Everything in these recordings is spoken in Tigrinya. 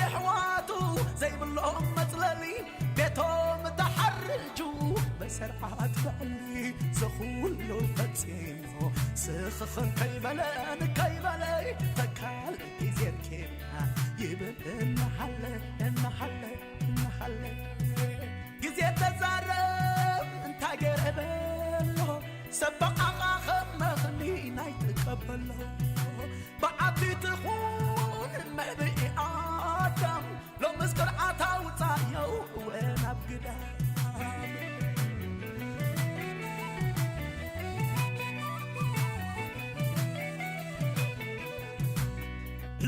የሕዋቱ ዘይብሎም መጽለሊ ቤቶም ተሓርጁ በሰርዓት ብዕሊ ዘኹሉ ፈጺሙ ስኽኽን ከይበለ ንከይበለ ተካል ጊዜ ርኬብና ይብል እናሓለ እናሓለ እናሓለ ግዜ ተዛረብ እንታይ ገይረ በሎ ሰብ በቓቓ ከም መኽኒ ናይ ትቀበሎ ብዓቢት ኹን መብኢ ኣዳም ሎምስ ቅርዓት ኣውፃዮ እወ ናብ ግዳም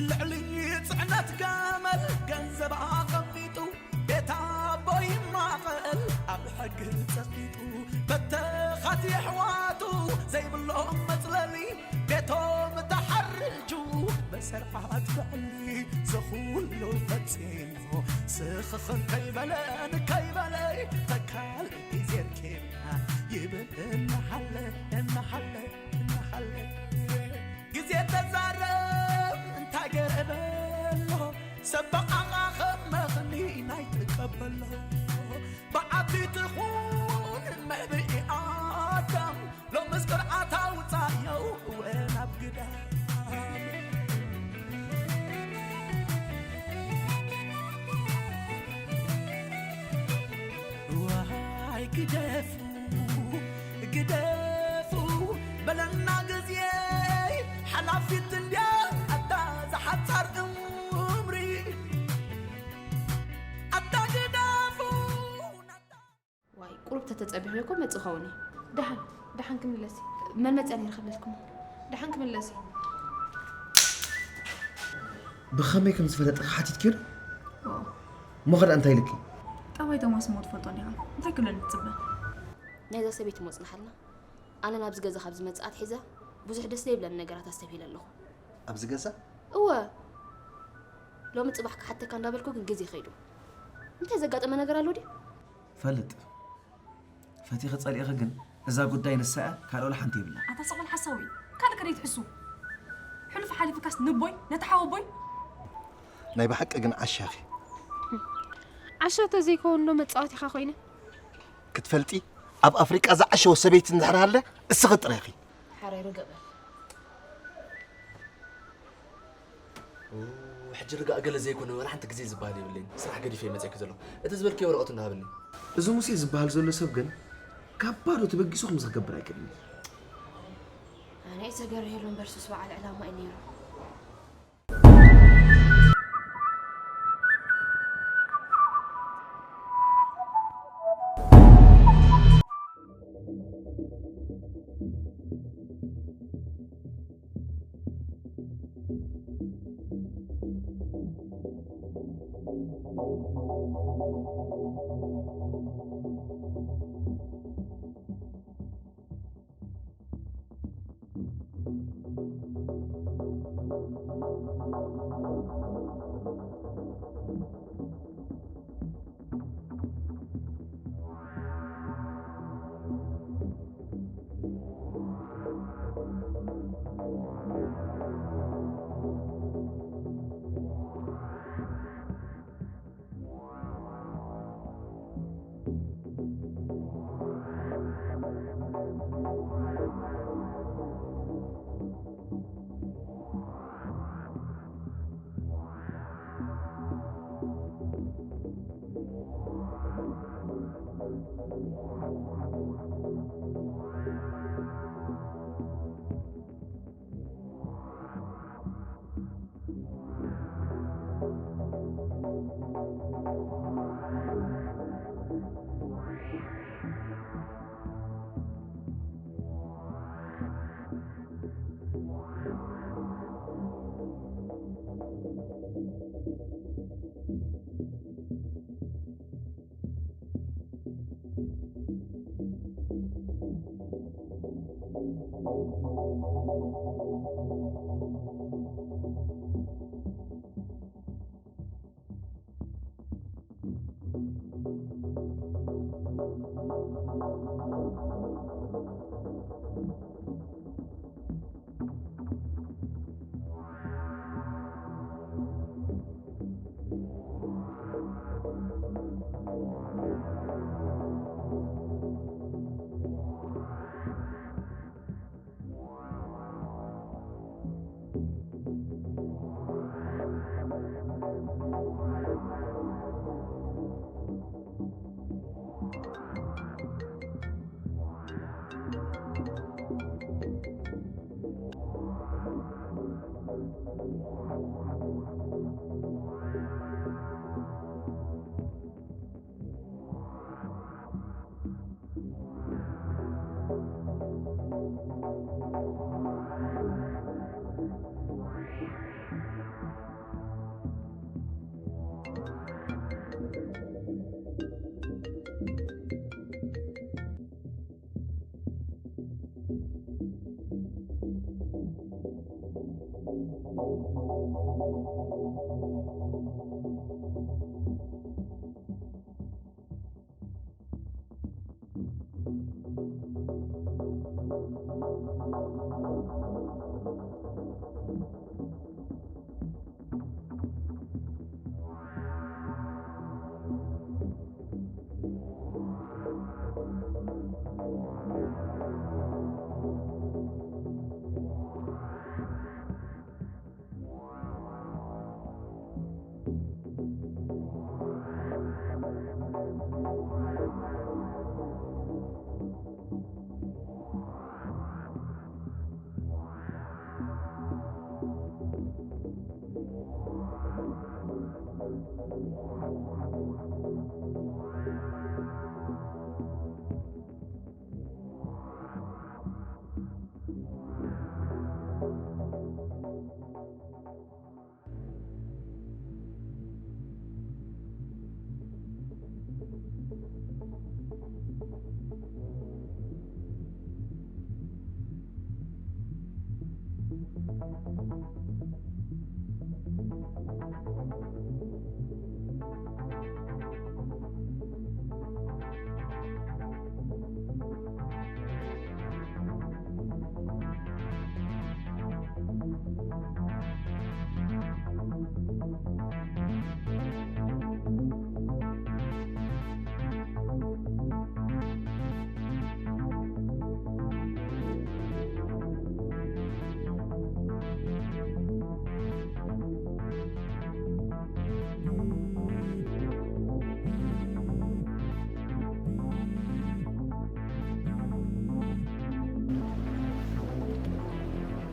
ልዕሊ ፅዕነት ገመል ገንዘብ ኣቐሚጡ ቤት ኣቦ ይማቐል ኣብ ሕጊ ፀቂጡ በተኻት የሕዋቱ ዘይብሎም መፅለሊ ቤቶም ተሓርጁ በሰርዓት ብዕሊ ዘኹሉ ፈፂሙ ስኽኽን ከይበለ ንከይበለ ተካል ጊዜ ርኬብና ይብል እናሓለ እናሓለ እናሓለ ግዜ ተዛረብ እንታይ ገይረ በሎ ሰብ በቓቓ ከም መኽኒ ናይ ትቀበሎ ብዓቢት ኹን መብኢ ኣዳም ሎምስ ቅርዓት ኣውፃዮ እወ ናብ ግዳም ዋይ ግደፉ ግደፉ በለና ግዜ ሓላፊት እንድያ ኣታ ዝሓፃር እምሪ ኣታ ግደፉ ዋይ ቁሩብ ተተጸቢኹ እኮ መጽእ ኸውን እዩ። ደሓን ደሓን ክምለስ እዩ። መን መጽያ ነይረ ከለልኩም? ደሓን ክምለስ እዩ። ብኸመይ ከም ዝፈለጠ ሓቲትኪ ዶ? ኦ፣ እሞ ኸድኣ እንታይ ኢልኪ? ጠባይ ቶማስ እሞ ትፈልጦ ዲኻ? እንታይ ክብለኒ ትጽበ? ናይዛ ሰበይቲ ሞ ጽንሓልና። ኣነ ናብዚ ገዛ ካብ ዝመጽእ ኣትሒዛ ብዙሕ ደስ ዘይብለኒ ነገራት ኣስተብሂለ ኣለኹ። ኣብዚ ገዛ? እወ ሎሚ ጽባሕ ክሓተካ እንዳበልኩ ግን ግዜ ከይዱ። እንታይ ዘጋጠመ ነገር ኣሎ ድዩ? ፈልጥ ፈቲኺ ጸሊእኺ ግን እዛ ጉዳይ ንሳ እያ ካልእ ወላ ሓንቲ የብላ። ኣታ ሰቕ በል ሓሳዊ ካልእ ከደይ ትሕሱ። ሕሉፍ ሓሊፍካስ ንቦይ ነቲ ሓወቦይ ናይ ብሓቂ ግን ዓሻኺ። ዓሻ ተዘይከውን ዶ መጻወቲኻ ኮይነ? ክትፈልጢ ኣብ ኣፍሪቃ ዝዓሸወ ሰበይቲ እንድሕር ሃለ እስኺ ጥራይ ኢኺ። ሓራይ ርግእ በል። ኡ፣ ሕጂ ርጋእ ገለ ዘይኮነ ዋላ ሓንቲ ግዜ ዝበሃል የብለይን። ስራሕ ገዲፈ እየ መጺአኪ ዘለኹ። እቲ ዝበልክዮ ወረቐቱ እንዳ ሃብኒ። እዚ ሙሴ ዝበሃል ዘሎ ሰብ ግን ካብ ባዶ ተበጊሱ ከምዚ ክገብር ኣይክእልን እዩ። ኣነ እየ ዘገርየሉ እምበር ሱስ በዓል ዕላማ እዩ ነይሩ።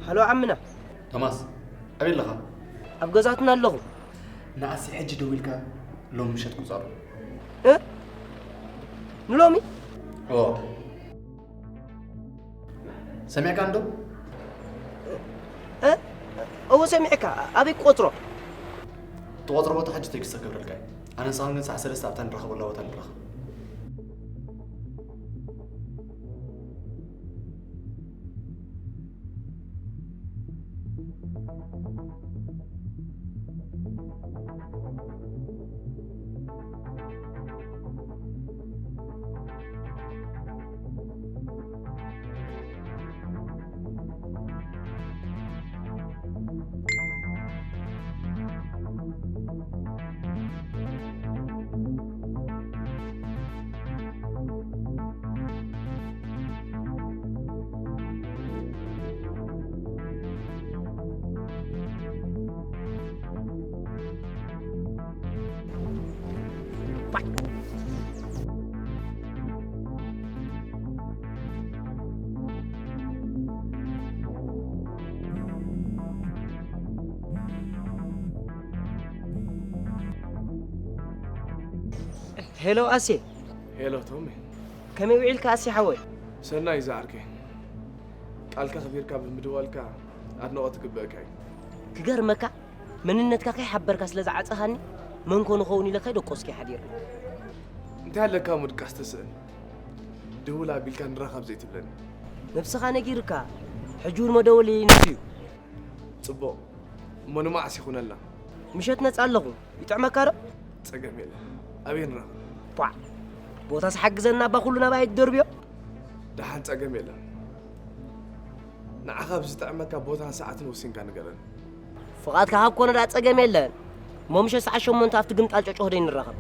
ሃሎ ዓምና። ቶማስ፣ ኣበይ ኣለኻ? ኣብ ገዛትና ኣለኹ። ንኣሲ ሕጂ ደዊልካ ሎም ምሸት ቁጸሩ። እ? ንሎሚ? ኦ። ሰሚዕካ እንዶ? እ? እወ ሰሚዕካ። ኣበይ ክቆጽሮ? ትቆጽሮ ቦታ ሕጂ ቴክስት ክገብረልካ እየ። ኣነ ንስኻን ግን ሰዓት ሰለስተ ኣብታ ንራኸበላ ቦታ ንራኸብ። ሄሎ ኣሴ። ሄሎ ቶሚ። ከመይ ውዒልካ ኣሴ ሓወይ? ሰናይ ዝዓርከይ። ቃልካ ኣኽቢርካ ብምድዋልካ ኣድናቖት ይግበኣካ እዩ። ክገርመካ፣ መንነትካ ከይሓበርካ ስለ ዝዓጸኻኒ፣ መን ኮን እኸውን ኢለ ከይደቆስኩ እየ ሓዲረ። እንታይ ኣለካ እሞ ድቃስ ተስእን? ድውል ኣቢልካ ንራኸብ ዘይትብለኒ? ነብስኻ ነጊርካ፣ ሕጂ እውን መደወሊ ንሱ እዩ። ጽቡቕ። እሞ ንመዓስ ይኹነልና? ምሸት ነጻ ኣለኹ። ይጥዕመካ ዶ? ጸገም የለን። ኣበይ ንራኸብ? ቧዕ! ቦታስ ሓግዘና እባ፣ ኩሉ ናባይ ትደርብዮ? ደሓን፣ ጸገም የለን። ንዓኻ ኣብ ዝጥዕመካ ቦታን ሰዓትን ወሲንካ ንገረኒ። ፍቓድካ ካብ ኮነ ደኣ ጸገም የለን። እሞ ምሸት ሰዓት ሸሞንተ ኣብቲ ግምጣል ጨጭሆ ደይ ንራኸብ።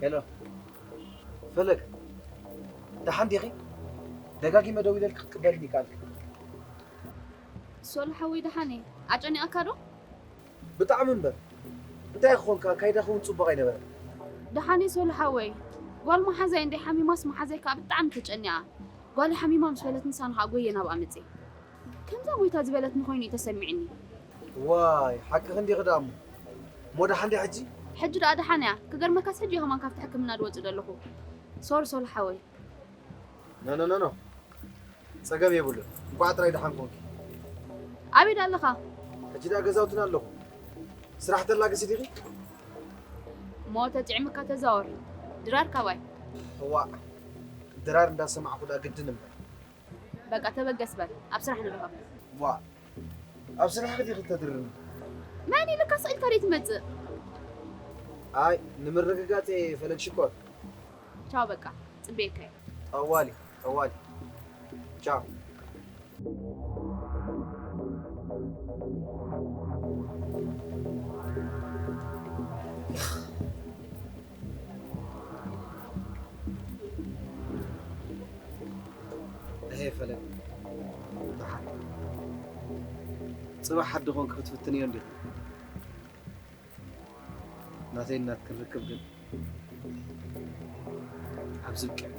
ሄሎ፣ ፈለግ፣ ደሓን ዲኺ? ደጋጊመ ደዊለልኪ ክትቅበልኒ ቃል። ሶል ሓወይ ደሓን እየ። ኣጨኒቓካ ዶ? ብጣዕሚ እምበር። እንታይ ክኾንካ፣ ካይዳ ክውን ጽቡቕ ኣይነበረ። ደሓን እየ ሶል ሓወይ። ጓል መሓዛይ እንደ ሓሚማስ መሓዛይ ከዓ ብጣዕሚ ተጨኒቓ። ጓል ሓሚማ ምስ በለት ንሳን ከዓ ጎየ ናብኣ መፅእ። ከምዛ ጎይታ ዝበለትኒ ኮይኑ እዩ ተሰሚዕኒ። ዋይ ሓቂ ክንዲ ክዳሞ። ሞዳ ሓንዲ ሕጂ? ሕጂ ደኣ ደሓን እያ። ክገርመካስ ሕጂ ከማን ካብቲ ሕክምና ድወፅእ ዘለኹ። ሶል ሶል ሓወይ። ኖ ኖ ኖ ኖ። ጸገም የብሉን። እንኳዕ ጥራይ ደሓን ኮንኪ። ኣበይ ደኣ ኣለኻ? ሕጂ ደኣ ገዛውትና ኣለኹ። ስራሕ ተላግሲ ዲኺ? እሞ ተጥዕምካ ተዛወር። ድራር ካባይ። እዋእ ድራር እንዳሰማዕኩ ደኣ ግድን እምበር። በቃ ተበገስ በል። ኣብ ስራሕ ንራኸብ። ዋ ኣብ ስራሕኺ ዲኺ ተድርኒ? መን ኢልካ ስቕ ኢልካ ደይ ትመጽእ? ኣይ ንምርግጋጽ እየ ፈለግ ሽኮር። ቻው በቃ ጽቤካ እየ። ጠዋሊ ጠዋሊ ቻው። እሄ ፈለግ ደሓን ጽባሕ ሓዲ ኾንኪ ክትፍትንዮ እንዲኺ። ናተይ ናትክን ርክብ ግን ኣብዚ ብቂዕ።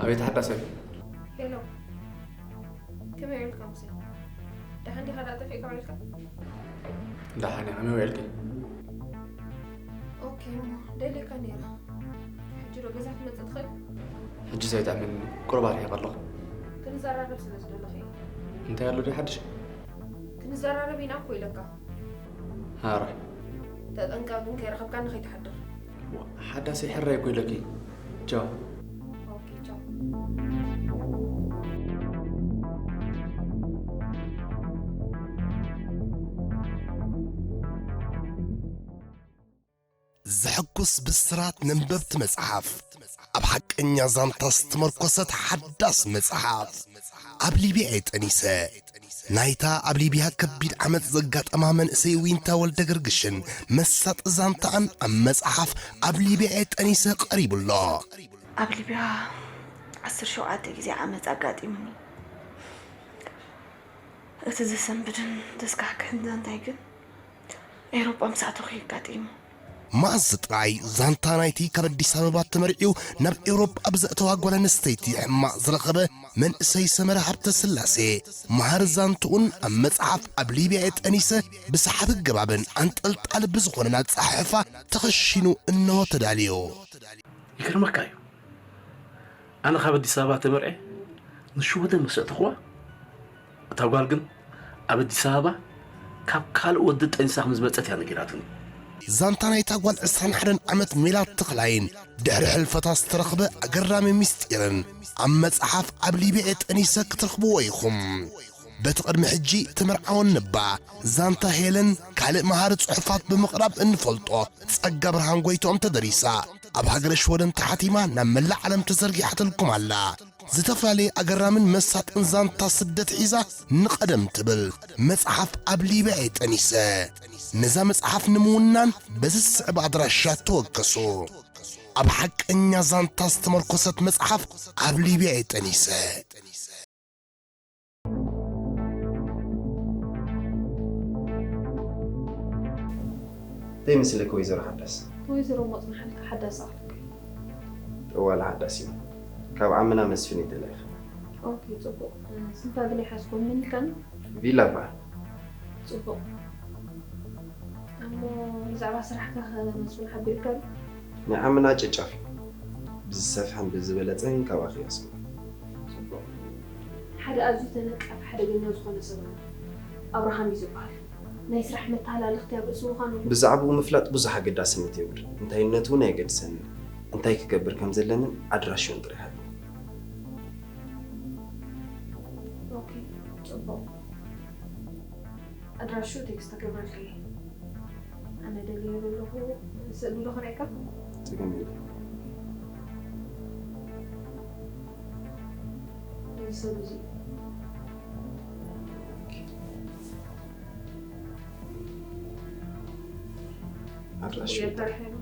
ኣቤት ሓዳሰይ። ሄሎ፣ ከመይ ውዒልካ ሙሴ? ደሓን ዲኻ? ደኣ ጠፊእካ ውዒልካ? ደሓን እየ፣ ከመይ ውዒልኪ? ኦኬ፣ እሞ ደልየካ ነይረ። ሕጂ ዶ ገዛ ክትመጽእ ትኽእል? ሕጂ ዘይጥዕመኒ፣ ቁሩብ ኣርሒቐ ኣለኹ። ክንዘራረብ ስለ ዝደለኹ እየ። እንታይ ኣሎ ድዩ ሓድሽ? ክንዘራረብ ኢና እኮ ኢለካ። ሃራ። ተጠንቀቕ ግን ከይረኸብካኒ ከይትሓድር። ሓዳሰይ ሕራይ እኮ ኢለኪ። ቻው። ኦኬ፣ ቻው። ዘሐጉስ ብስራት ነንበብቲ መጽሓፍ፣ ኣብ ሓቀኛ ዛንታ ዝተመርኮሰት ሓዳስ መጽሓፍ። ኣብ ሊብያ እየ ጠኒሰ። ናይታ ኣብ ሊብያ ከቢድ ዓመጽ ዘጋጠማ መንእሰይ ዊንታ ወልደ ገርግሽን መሳጢ ዛንታኣን ኣብ መጽሓፍ ኣብ ሊብያ እየ ጠኒሰ ቀሪቡ ኣሎ። ኣብ ሊብያ ዓሰርተ ሸውዓተ ግዜ ዓመጽ ኣጋጢሙኒ። እቲ ዘሰንብድን ዘስካሕክሕን ዛንታይ ግን ኤውሮጳ ምስ ኣተኹ እዩ ኣጋጢሙ። መኣዝ ጥራይ ዛንታ ናይቲ ካብ ኣዲስ ኣበባ ተመርዕዩ ናብ ኤውሮጳ ብዘእተዋ ጓል ኣንስተይቲ ሕማቕ ዝረኸበ መንእሰይ ሰመረ ሃብተስላሴ መሃሪ ዛንትኡን ኣብ መጽሓፍ ኣብ ሊብያ እየ ጠኒሰ ብሰሓቢ ኣገባብን ኣንጠልጣሊ ብዝኾነን ኣጸሓሕፋ ተኸሺኑ እንሆ ተዳልዩ። ይገርመካ እዩ ኣነ ካብ ኣዲስ ኣበባ ተመርዐ ንሽወደን መሰጥኽዋ እታ ጓል ግን ኣብ ኣዲስ ኣበባ ካብ ካልእ ወዲ ጠኒሳ ከም ዝመጸት እያ ነጊራትኒ። ዛንታ ናይታ ጓል ዕስራን ሓደን ዓመት ሜላት ተኽላይን ድሕሪ ሕልፈታ ዝተረኽበ ኣገራሚ ምስጢርን ኣብ መጽሓፍ ኣብ ሊብያ ጠኒሰ ክትረኽብዎ ኢኹም። በቲ ቅድሚ ሕጂ ተመርዓወን ነባ ዛንታ ሄለን ካልእ መሃሪ ጽሑፋት ብምቕራብ እንፈልጦ ጸጋ ብርሃን ጎይትኦም ተደሪሳ ኣብ ሃገረ ሽወደን ተሓቲማ ናብ መላእ ዓለም ተዘርጊሓትልኩም ኣላ። ዝተፈላለየ ኣገራምን መሳጥን ዛንታ ስደት ሒዛ ንቐደም ትብል መጽሓፍ ኣብ ሊብያ እየ ጠኒሰ። ነዛ መጽሓፍ ንምውናን በዚ ዝስዕብ ኣድራሻ ተወከሱ። ኣብ ሓቀኛ ዛንታ ዝተመርኮሰት መጽሓፍ ኣብ ሊብያ እየ ጠኒሰ። እንታይ ይመስለኪ ወይዘሮ ሓዳስ? ወይዘሮ ሞጽናሓልካ ሓዳስ ኣኽልካ እዩ። ጠዋለ ሓዳስ እዩ። ካብ ዓምና መስፍን እዩ ተላኢኽና። ኦኬ፣ ጽቡቕ። ስንታ ግን ኣይሓዝኩም፣ መን ኢልካኒ? ቪላ በሃል። ጽቡቕ። እሞ ብዛዕባ ስራሕካ ከ መስፍን ሓቢርካ ድዩ? ናይ ዓምና ጨጫፍ እዩ። ብዝሰፍሐን ብዝበለጸን ካባኺ ይስምዕ። ጽቡቕ። ሓደ ኣዝዩ ተነቃፊ ሓደገኛ ዝኾነ ሰብ ኣሎ። ኣብርሃም እዩ ዝበሃል። ናይ ስራሕ መተሃላለኽቲ ኣብ ርእሲ ምዃኑ ብዛዕባኡ ምፍላጥ ብዙሕ ኣገዳስነት የብሉን። እንታይነቱ እውን ኣየገድሰንን። እንታይ ክገብር ከም ዘለንን ኣድራሽኡን ጥራይ ሃብኒ። ኦኬ፣ ጽቡቕ። ኣድራሽኡ ቴክስት ክገብረልካ እየ። ኣነ ደልየ ዘለኹ ስእሊ ዶ ክርእየካ? ጸገም የለን። እዚ ሰብ እዚ ኣድራሽኡ የርካ ርሕነ።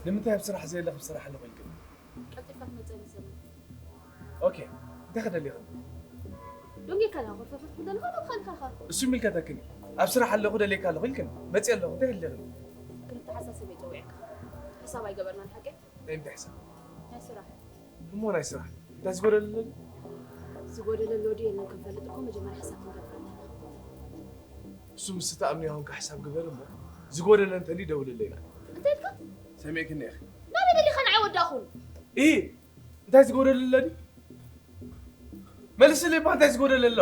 ንምንታይ ኣብ ስራሕ ዘየለኺ ኣብ ስራሕ ኣለኹ ኢልክኒ? ቀልጢፍካ ክትመጽእ ይሰምዕ። ኦኬ፣ እንታይ ክደልየኽኒ? ደንጊካ ዲኻ ኮርፈፈፍ ክትብል ዘለኻ፣ ደንኻ ኢልካ ኢኻ። እሱ ይምልከተክን እዩ። ኣብ ስራሕ ኣለኹ ደልየካ ኣለኹ ኢልክኒ። መጽእ ኣለኹ እንታይ ክደልየኽኒ? ክልተ ሓሳብ ሰብ እየ ጸዊዐካ። ሕሳብ ኣይገበርናን ሓቂ? ናይ እንታይ ሕሳብ? ናይ ስራሕ። እሞ ናይ ስራሕ እንታይ ዝጎደለ ኣሎ? ዝጎደለ ኣሎ ድዩ የለን ክንፈልጥ እኮ መጀመርያ ሕሳብ ክንገብር ኣለና። እሱ ምስ እትኣምንዮ ኾንካ ሕሳብ ግበር እሞ ዝጎደለ እንተልዩ ደውልለይ ኢላ። እንታይ ኢልካ? ሰሚዕክኒ ኢኺ። ናበይ ደሊኻ ንዓይ ወዳኹን? ኢ እንታይ ዝጎደለ ኣሎ ድዩ? መልስለይ እባ እንታይ ዝጎደለ ኣሎ?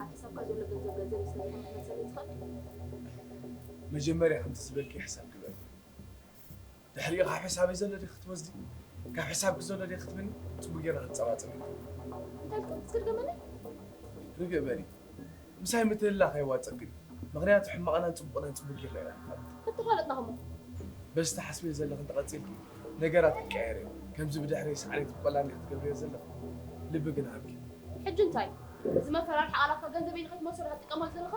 ኣብ ሕሳብካ ዘሎ ገንዘብ ገንዘብ እዩ ስለ ዝኾነ ክትመልሰለይ ትኽእል? መጀመርያ ከምቲ ዝበልክዮ ሕሳብ ግበር። ድሕሪኡ ካብ ሕሳበይ ዘሎ ድዩ ክትወስዲ? ካብ ሕሳብኪ ዘሎ ድዩ ክትብኒ? ጽቡቅ ጌርና ክንጸባጸብ ኢና። እንታይ ኢልካ? እስኪ ድገመለይ። ርግእ በሊ። ምሳይ ምትህልላኽ ኣየዋጸክን እዩ። ምኽንያቱ ሕማቕናን ጽቡቕናን ጽቡቅ ጌርና ኢና ንፈልጥ። ምተፋለጥና ኸሞ? በዚ ትሓስብዮ ዘለኺ እንተቐጺልኪ ነገራት ክቀየር እዩ። ከምዚ ብድሕረይ ሳዕቤን ትብቆላ እንዲኺ ትገብርዮ ዘለኺ። ልቢ ግን ሃብኪ። ሕጂ እንታይ? እዚ መፈራርሒ ቃላትካ ገንዘበይ ንኸይትመልሶ ዲኻ ትጥቀመሉ ዘለኻ?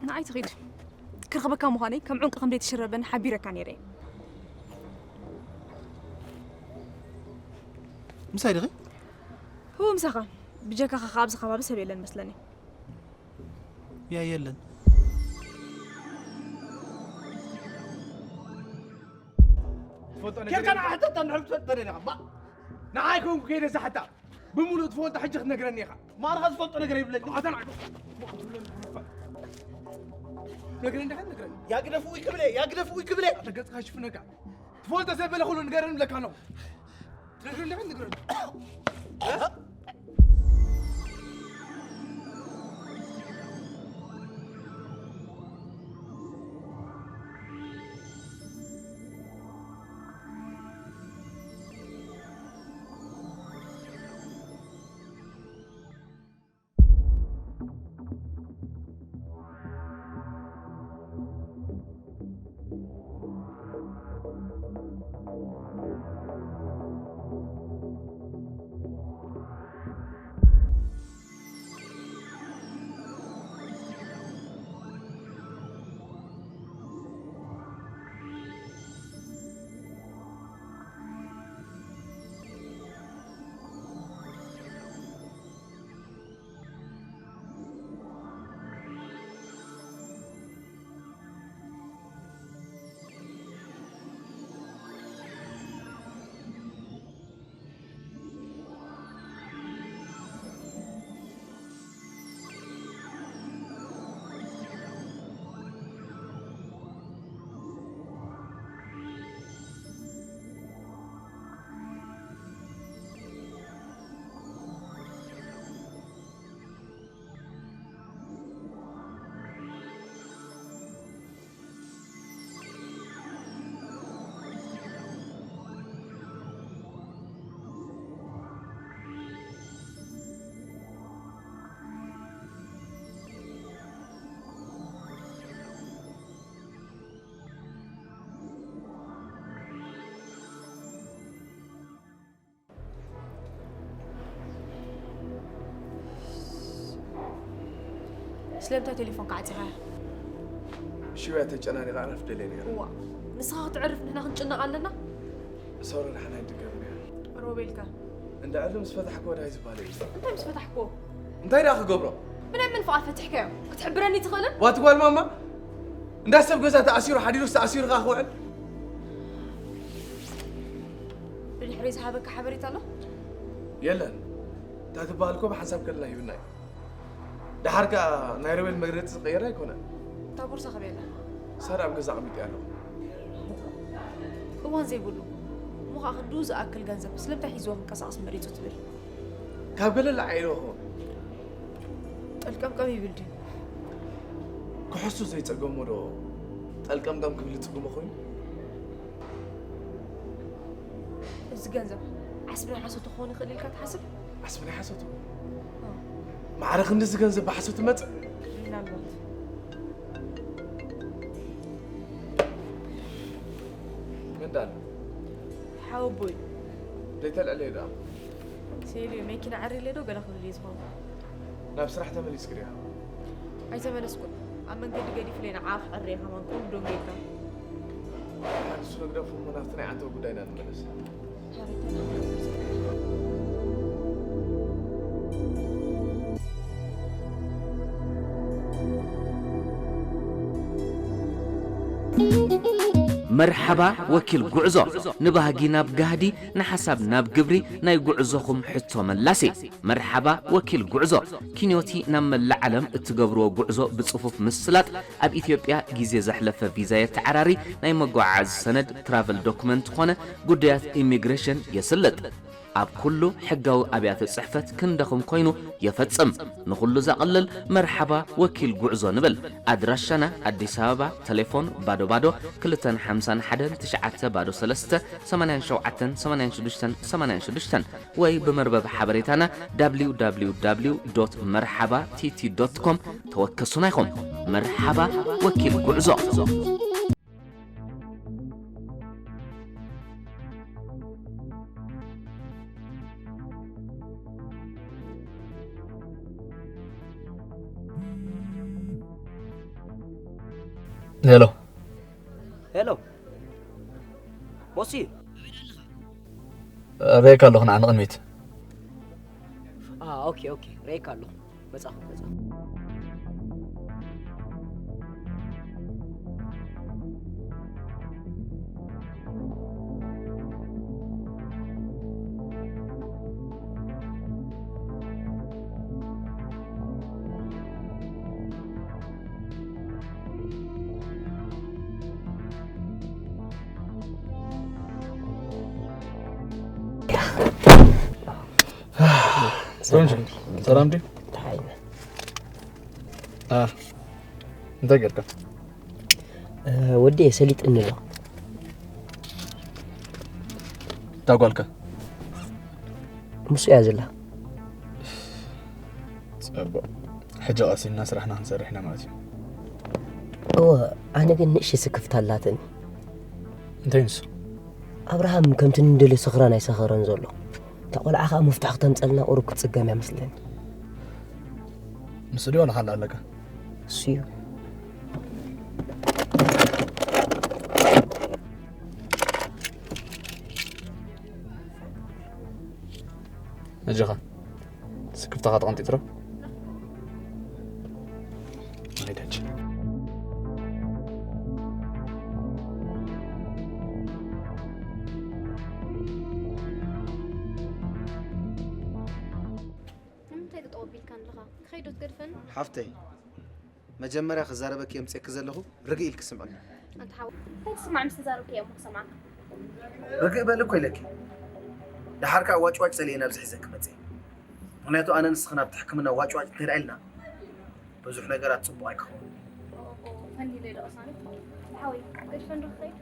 ንዓይ ትኺድ። ክረኽበካ ምዃነይ ከም ዑንቂ ከም ዘይትሽረበኒ ሓቢረካ ነይረ እየ። ምሳይ ዲኺ? ህው ምሳኻ። ብጀካኻ ከኣ ኣብዚ ከባቢ ሰብ የለን መስለኒ። ያ የለን። ትፈልጦ ነገር ኬድካ የለን። ንዓ ሕተታ እንድሕር ትፈልጦ ነገር ኢኻ። ባ-፣ ንዓይ ኮንኩ ከይደ ዝሓታ። ብምሉእ ትፈልጦ ሕጂ ክትነግረኒ ኢኻ። ማርኻ ዝፈልጦ ነገር የብለኒ። ኣታ ንዓይ ነግረኒ ዲኻ ነግረኒ። ያግደፉ ይክብለ፣ ያግደፉ ይክብለ። ኣታ ገጽካ ሽፍነካ። ትፈልጦ ዘበለ ኩሉ ንገረኒ ብለካ ኣለኹ። ትነግረኒ ዲኻ ነግረኒ። ስለምንታይ ቴሌፎንካ ዓጺኻያ? ሽውያ ተጨናኒቓ ዕረፍ ደልየ ነይረ። እዋ፣ ንስኻ ክትዕርፍ ንሕና ክንጭነቕ ኣለና? ሶሪ፣ ንሓና ኣይድገምን እያ። ሮቤልካ እንዳ ዕሊ ምስ ፈታሕክዎ ድሃይ ዝበሃል እዩ። እንታይ ምስ ፈታሕክዎ? እንታይ ደኣ ክገብሮ? ብናይ መን ፍቓድ ፈቲሕካዮ? ክትሕብረኒ ትኽእልን? ዋቲ ጓል ማማ፣ እንዳ ሰብ ገዛ ተኣሲሩ ሓዲሩስ ተኣሲሩ ኸኣ ክውዕል? ብድሕሪ ዝሃበካ ሓበሬታ ኣሎ? የለን። እታ ትበሃል እኮ ብሓንሳብ ከለና ሂብና እዩ። ደሓር ከኣ ናይ ሮቤል መግለጺ ዝቐየረ ኣይኮነን። እታ ቦርሳ ከበይ ኣላ? ሳራ ኣብ ገዛ ኣቐሚጠያ ኣለኹ። እዋን ዘይብሉ እሞ ኸኣ ክንድኡ ዝኣክል ገንዘብ ስለምንታይ ሒዝዎ ክንቀሳቐስ መሪጹ ትብል? ካብ ገለ ለዓዒሉ ክኸውን። ጠልቀምቀም ይብል ድዩ? ክሕሱ ዘይጸገሞ ዶ ጠልቀምቀም ክብል ዝጽግሞ ኮይኑ? እዚ ገንዘብ ዓስቢ ናይ ሓሶት ክኸውን ይኽእል ኢልካ ትሓስብ? ዓስቢ ናይ ሓሶት? ማዕረ ክንድዚ ገንዘብ ብሓሶት ይመጽእ? ምናልባት መን ዳን ሓወቦይ ዘይተልዕለዮ ደኣ ሴልዮ መኪና ዓሪለ ዶ ገለ ክብል እየ ዝኸውን ናብ ስራሕ ተመሊስኪ ድያ ኣይተመለስኩን ኣብ መንገዲ ገዲፍለይ ንዓ ክዕረ ከማን ከምኡ ደንጊርካ ንሱ ንግደፎ እሞ ናብቲ ናይ ዓንተው ጉዳይና ንመለስ መርሓባ ወኪል ጉዕዞ ንባህጊ ናብ ጋህዲ ንሓሳብ ናብ ግብሪ ናይ ጉዕዞኹም ሕቶ መላሲ መርሓባ ወኪል ጉዕዞ ኪንዮቲ ናብ መላእ ዓለም እትገብርዎ ጉዕዞ ብጽፉፍ ምስላጥ ኣብ ኢትዮጵያ ግዜ ዘሕለፈ ቪዛ የተዓራሪ ናይ መጓዓዓዚ ሰነድ ትራቨል ዶክመንት ኾነ ጉዳያት ኢሚግሬሽን የስልጥ ኣብ ኩሉ ሕጋዊ ኣብያተ ጽሕፈት ክንደኹም ኮይኑ የፈጽም ንኹሉ ዘቕልል መርሓባ ወኪል ጉዕዞ ንብል ኣድራሻና ኣዲስ ኣበባ ተሌፎን ባዶ ባዶ ክልተ ሓምሳ ሓደ ትሽዓተ ባዶ ሰለስተ ሰማንያን ሸውዓተን ሰማንያን ሽዱሽተን ሰማንያን ሽዱሽተን ወይ ብመርበብ ሓበሬታና www መርሓባ ቲቲ com ተወከሱና ኢኹም። መርሓባ ወኪል ጉዕዞ። ሄሎ ሄሎ ሞሲ ርኤካ ኣለኹ ንዓ ንቕድሚት ኦኬ ኦኬ ርኤካ ኣለኹ መጻኹ መጻኹ ሰላም ድዩ? እንታይ ጌርካ? ወዲ ሰሊጥኒ ኣሎ። እታ ጓልከ? ምስ እያ ዘላ። ፅቡቕ። ሕጂ ቀሲልና ስራሕና ክንሰርሕ ኢና ማለት እዩ። እወ፣ ኣነ ግን ንእሽተይ ስክፍታ ኣላትኒ። እንታይ ንሱ? ኣብርሃም ከምቲ ንደልዮ ሰኽራን ኣይሰኸረን ዘሎ። እታ ቆልዓ ከዓ ምፍታሕ ክተምፀልና ቁሩብ ክትፅገም እያ መስለኒ። ንሱ ድዩ ዋላ ካልእ ኣለካ? ንሱ እዩ። ኣጆኻ ስክፍታኻ ተቐንጢጥሮ ንኸይድ ሕጂ። ንምንታይ ጠጠው ኣቢልካ ኣለኻ? ክኸይድ ዶ ትገድፈኒ? ሓፍተይ መጀመርያ ክዛረበኪ የምፅየኪ ዘለኹ ርግእ ኢልኪ ስምዕኒ። ኣንታ ሓወይ እንታይ ትስማዕ ምስ ተዛረብክያ እሞ ክሰምዓካ። ርግእ በሊ እኮ ኢለኪ። ደሓር ከዓ ዋጭዋጭ ፀሊኤ ናብዚ ሒዘኪ መፅየ። ምኽንያቱ ኣነ ንስኽን ኣብቲ ሕክምና ዋጭዋጭ እንተድኣ ኢልና ብዙሕ ነገራት ፅቡቕ ኣይክኸውን። ኦኦ ፈኒለይ ዶ ቅሳነት? ኣንታ ሓወይ ገድፈኒ ዶ ክኸይድ?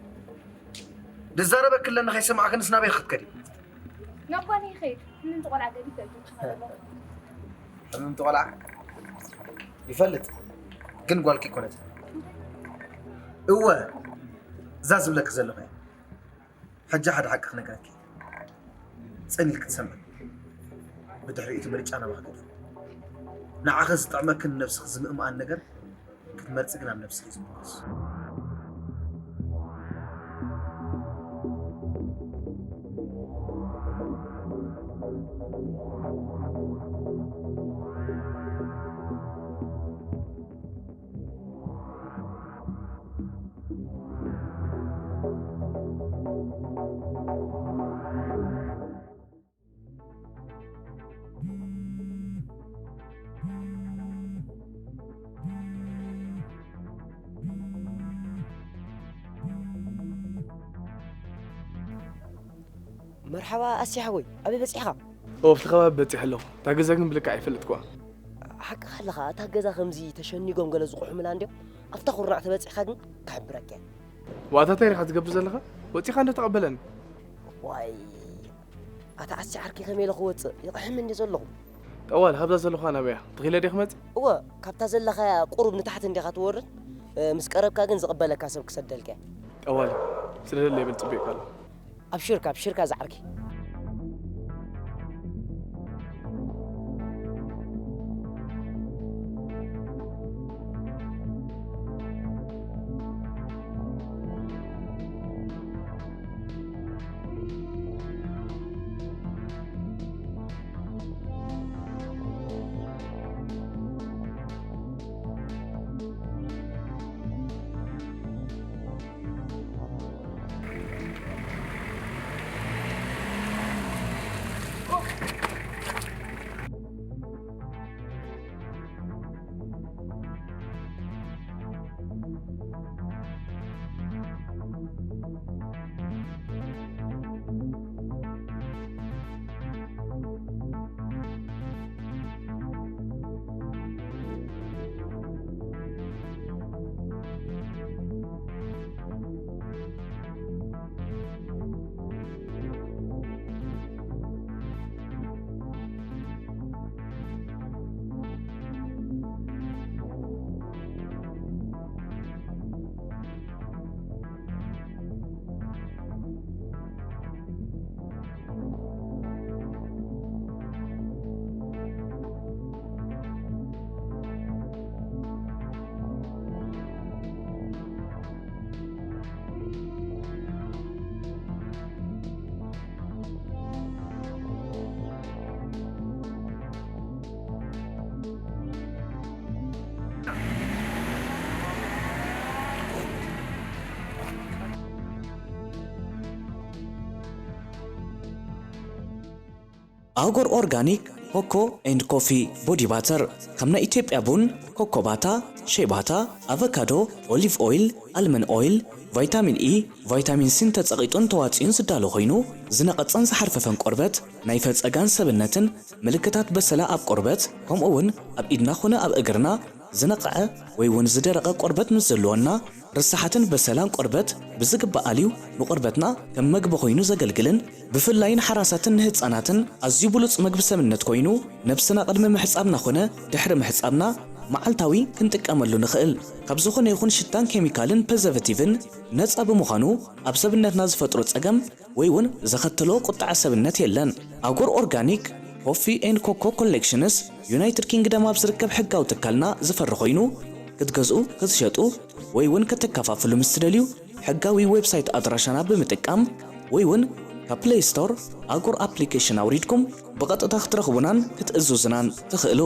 ድዛረበኪ ኣለኒ ከይሰማዕክንስ ናበይ ክትከዲ? ናብ ጓለይ ይኸይድ። ሕምምቲ ቆልዓ ገዲፈ እየ ዝውስኻ ዘለኹ። ሕምምቲ ቆልዓ ይፈልጥ ግን ጓልኪ ኣይኮነትን። እወ እዛ ዝብለኪ ዘለኹ እያ። ሕጂ ሓደ ሓቂ ክነግረኪ። ጽን ኢልኪ ትሰምዒ። ብድሕሪኡ እቲ ምርጫ ናባኺ ገዲፉ። ንዓኺ ዝጥዕመክን ንነብስኺ ዝምእምኣን ነገር ክትመርጺ ግን ኣብ ነብስኺ እዩ ዝምርኮስ። መርሓባ ኣሲ ሓወይ፣ ኣበይ በጺሕኻ? ኣብቲ ከባቢ በጺሐ ኣለኹ። እታ ገዛ ግን ብልክዕ ኣይፈልጥኩዋ። ሓቅኻ ኣለኻ፣ እታ ገዛ ከምዚ ተሸኒጎም ገለ ዝቑሕሙላ እንድዮም። ኣብታ ኩርናዕ ተበጺሕካ ግን ክሕብረካ እየ። ዋታ እንታይ ኢኻ ትገብር ዘለኻ? ወጺኻ እንዶ ተቐበለኒ። ዋይ፣ ኣታ ኣሲ ዓርከይ ከመይ ኢለ ክወጽእ? ይቕሕም እንዲ ዘለኹ። ጠዋል፣ ሃብዛ ዘለኹ ኣናበያ? ትኺለ ዲኺ መጽእ? እወ፣ ካብታ ዘለኻያ ቁሩብ ንታሕቲ እንዲኻ ትወርድ። እ፣ ምስ ቀረብካ ግን ዝቕበለካ ሰብ ክሰደልካ እየ። ጠዋል፣ ስደደለይ በል፣ ጽቡቕ ኣሎ። ኣብሽርካ፣ ኣብሽርካ ዝዓርከይ። ኣጎር ኦርጋኒክ ኮኮ ኤንድ ኮፊ ቦዲ ባተር፣ ከም ናይ ኢትዮጵያ ቡን፣ ኮኮ ባታ፣ ሼባታ፣ ኣቨካዶ፣ ኦሊቭ ኦይል፣ ኣልመን ኦይል፣ ቫይታሚን ኢ፣ ቫይታሚን ሲን ተጸቒጡን ተዋጺኡን ዝዳሎ ኮይኑ፣ ዝነቐጸን ዝሓርፈፈን ቆርበት፣ ናይ ፈጸጋን ሰብነትን ምልክታት በሰላ ኣብ ቆርበት፣ ከምኡ እውን ኣብ ኢድና ኾነ ኣብ እግርና ዝነቐዐ ወይ እውን ዝደረቐ ቆርበት ምስ ዘለወና፣ ርሳሓትን በሰላን ቆርበት ብዝግባእ ኣልዩ ንቆርበትና ከም መግቢ ኮይኑ ዘገልግልን ብፍላይ ንሓራሳትን ንህጻናትን ኣዝዩ ብሉጽ መግቢ ሰብነት ኮይኑ፣ ነብስና ቅድሚ ምሕጻብና ኾነ ድሕሪ ምሕጻብና መዓልታዊ ክንጥቀመሉ ንኽእል ካብ ዝኾነ ይኹን ሽታን ኬሚካልን ፕሪዘርቫቲቭን ነጻ ብምዃኑ፣ ኣብ ሰብነትና ዝፈጥሮ ጸገም ወይ እውን ዘኸተሎ ቁጥዐ ሰብነት የለን። ኣጎር ኦርጋኒክ ኮፊ ኤንድ ኮኮ ኮሌክሽንስ ዩናይትድ ኪንግደም ኣብ ዝርከብ ሕጋዊ ትካልና ዝፈሪ ኮይኑ፣ ክትገዝኡ፣ ክትሸጡ ወይ እውን ከተከፋፍሉ ምስ ትደልዩ፣ ሕጋዊ ዌብሳይት ኣድራሻና ብምጥቃም ወይ እውን ካብ ፕሌይ ስቶር ኣጎር ኣፕሊኬሽን ኣውሪድኩም ብቐጥታ ክትረኽቡናን ክትእዝዙናን ትኽእሉ።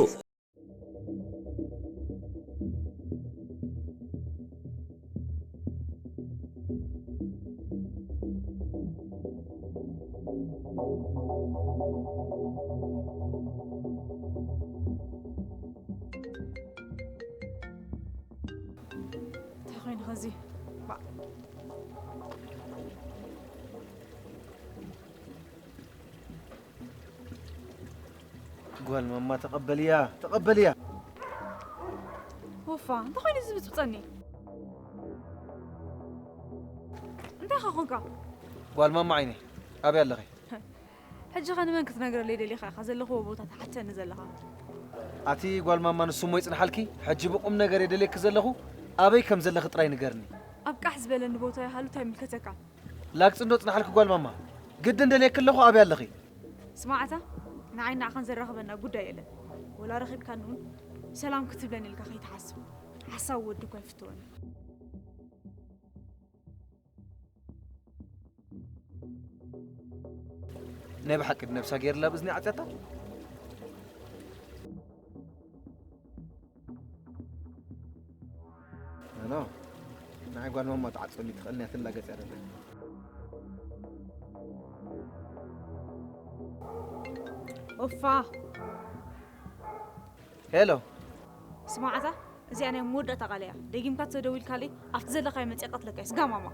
እንታይ ኮይኑ ኸዚ? ባእ። ጓል ማማ ተቐበልያ፣ ተቐበልያ። ወፋ፣ እንታይ ኮይኑ እዚ ዝብፅብፀኒ? እንታይ ኻ ኾንካ? ጓል ማማ ዓይነይ፣ ኣበይ ኣለኺ? ሕጂ ኸ ንመን ክትነግረለይ ደሊኻ ኢኻ ዘለኽዎ ቦታ ትሓተኒ ዘለኻ? ኣቲ ጓል ማማ፣ ንሱ እሞ ይጽንሓልኪ። ሕጂ ብቑም ነገር እየ ደልየኪ ዘለኹ። ኣበይ ከም ዘለኺ ጥራይ ንገርኒ። ኣብ ቃሕ ዝበለኒ ቦታ ይሃሉ፣ እንታይ ይምልከተካ? ላግጺ እንዶ ጽናሕልኪ ጓል ማማ። ግድን ደልየኪ ኣለኹ፣ ኣበይ ኣለኺ? ስማዕ ኣታ፣ ንዓይ ንዓኻን ዘራኽበና ጉዳይ የለን። ወላ ረኺብካኒ እውን ሰላም ክትብለኒ ኢልካ ከይትሓስብ። ሓሳዊ ወዲ እኮ ኣይፍትዎን። ናይ ብሓቂ ነብሳ ገይርላ ብእዝኒ ዓጽያታ? ኖ፣ ንዓይ ጓል ማማ ትዓጽወኒ ትኽእል እያ፣ ትላገጽ እያ ደላ። ኦፋ። ሄሎ። ስማዓታ፣ እዚኣ ናይ መወዳእታ ቃል እያ። ደጊምካ ተደዊልካለይ፣ ኣብቲ ዘለኻዮ መጺኣ ቀትለካ እየ፣ ስጋ ማማ።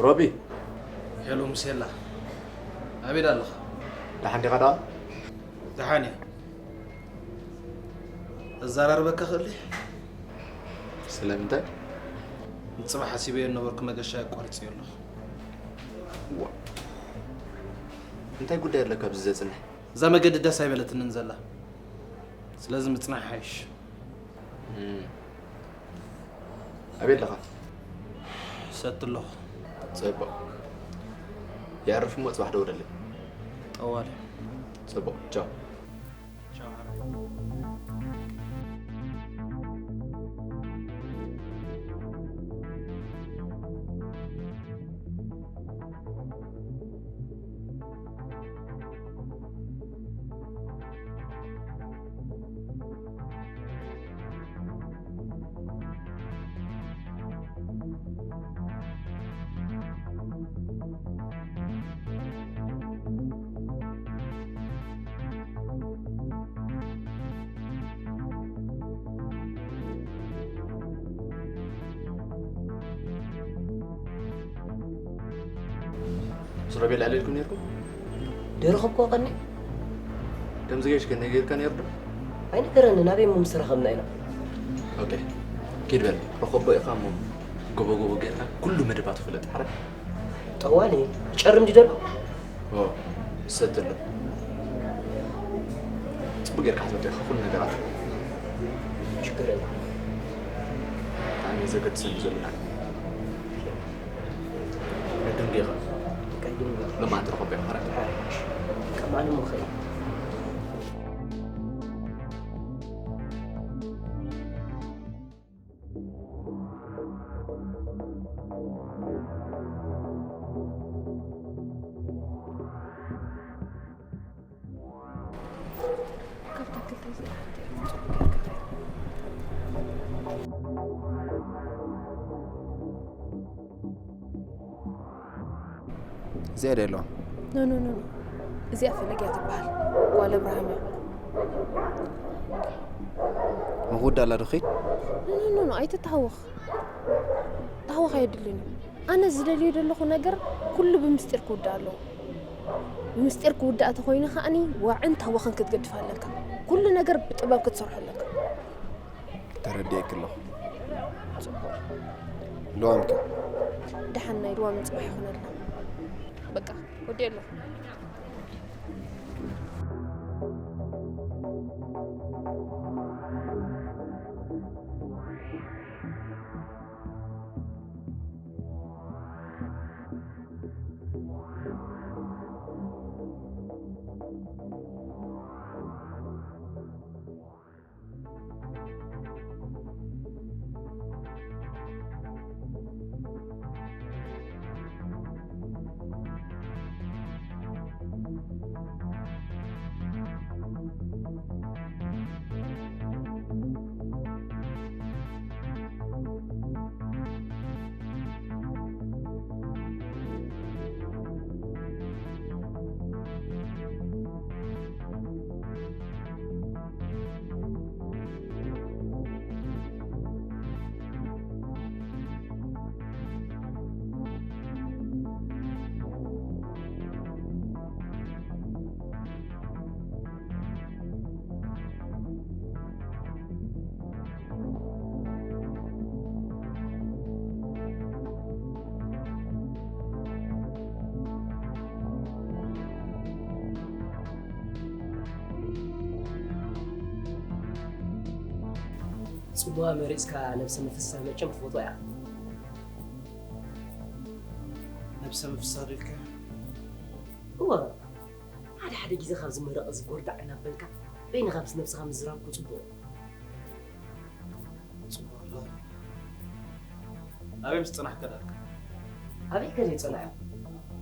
ሮቢ። ሄሎ ሙሴላ፣ ኣበይ ኣለኻ? ደሓን ዲኻ ደኣ? ደሓን እየ። እዘራርበካ ክእል? ስለምንታይ? ንጽባሕ ሓሲበዮ ነበርኩ፣ መገሻ ኣቋሪጸዮ ኣለኹ። ዋ። እንታይ ጉዳይ ኣለካ ኣብዚ ዘጽንሕ? እዛ መገዲ ደስ ኣይበለትንን ዘላ። ስለዚ ምጽናሕ ይሓይሽ። እም። ኣበይ ኣለኻ? ሰቲ ኣለኹ። ጽቡቕ። የዕርፍ እሞ ጽባሕ ደውለለይ። ጠዋሊ። ጽቡቕ። ቻው። ቻው ሓራይ። ምስ ሮቤል ኣልዒልኩም ነይርኩም? ደረኸብኩ ቀኒ። ከምዚ ገይሽ ከ ነጊርካ ነይሩ ዶ? ኣይነገረንን፣ ኣበይ እሞ ምስ ተራኸብና ኢና። ኦኬ፣ ኪድ በል። ረኸቦ ኢኻ እሞ ጎቦ ጎቦ ጌርካ ኩሉ መደባቱ ፍለጥ። ሓረ ጠዋሊ ጨርም ዲደሎ? ኦ፣ ሰትሎ። ጽቡቅ ጌርካ ክትወጥ ኢኻ ኩሉ ነገራት። ችግር የለም። ብጣዕሚ ዘገድሰኒ ዘሎ ነገር። ዕድም ዲኻ? ቀይም ዲኻ? ሎማዓንቲ ረኸቦ ኢኻ። ሓረ? ሓረ። ከማን እሞ ኸይ ካብታ ክልተ እዚኣ ሓንቲ እያ ጽቡቕ ጌርካ ርኣያ። እዚኣ ዶ ኣለዋ? ኖ፣ ኖ፣ ኖ፣ ኖ። እዚኣ ፈለግ እያ ትበሃል። ጓል እብራሂም እያ። ንኽውዳእ ኣላ ዶ ኺድ? ኖ፣ ኖ፣ ኖ፣ ኣይትተሃወኽ። ተሃወኽ ኣየድልን እዩ። ኣነ ዝደልዮ ዘለኹ ነገር ኩሉ ብምስጢር ክውዳእ ኣለዎ። ብምስጢር ክውዳእ ተኾይኑ ከኣኒ ዋዕን ታወኽን ክትገድፍ ኣለካ። ኩሉ ነገር ብጥበብ ክትሰርሖ ኣለካ። ተረዲኤኪ ኣለኹ። ጽቡቕ። ልዋምከ? ደሓን ናይ ልዋም ጽባሕ ይኹነልና። በቃ ወዲኤ ኣለኹ። ጽቡዋ መሪጽካ ነብሰ ምፍሳህ መቸም ትፈትዋ እያ። ነብሰ ምፍሳህ ዶ ኢልካ? እወ፣ ሓደ ሓደ ግዜ ካብዚ መረቕ እዚ ጎርዳዕ እናበልካ በይንኻ ምስ ነብስኻ ምዝራብ እኮ ጽቡቕ እዩ። ጽቡቕ ኣሎ። ኣበይ ምስ ጸናሕካ ደኣ? ኣበይ ከ ዘይጸናሕኩ?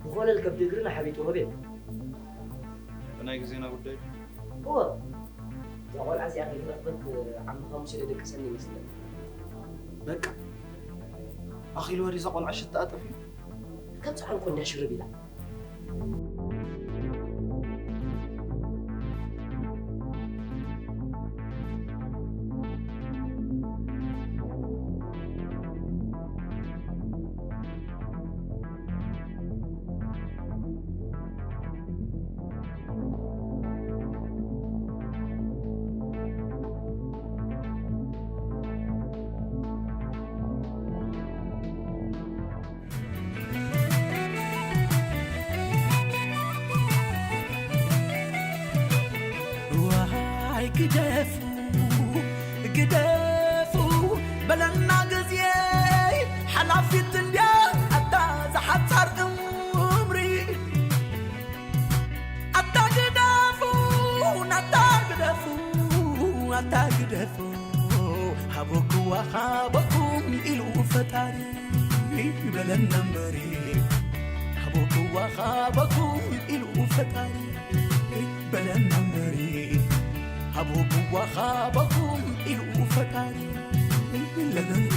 ብኾለል ከብዲ እግሪ ንሓቢጡ ወበ። ብናይ ግዜና ጉዳይ ድዩ? እወ፣ እዛ ቆልዓ እዚኣ ከይረኽበት ዓምኻ ሙሴ ደደቅሰኒ ይመስለኒ። በቃ ኣኺልዋ ድዩ እዛ ቆልዓ ሽታኣ ጠፊኡ? ከምዚ ዓንኮ እንዳሽርብ ኢላ። ዋይ ግደፉ ግደፉ በለና ግዜ ሓላፊት እንድያ ኣታ ዝሓጻር እምሪ ኣታ ግደፉ ኣታ ግደፉ ኣታ ግደፉ ሃበክዋ ሃበኩም ኢሉ ፈጣሪ በለና እምበሪ ሃበክዋ ሃበኩም ኢሉ ፈጣሪ በለና እምበሪ ሃበክዋ ሃበኩም ኢሉ ፈጣሪ ለለና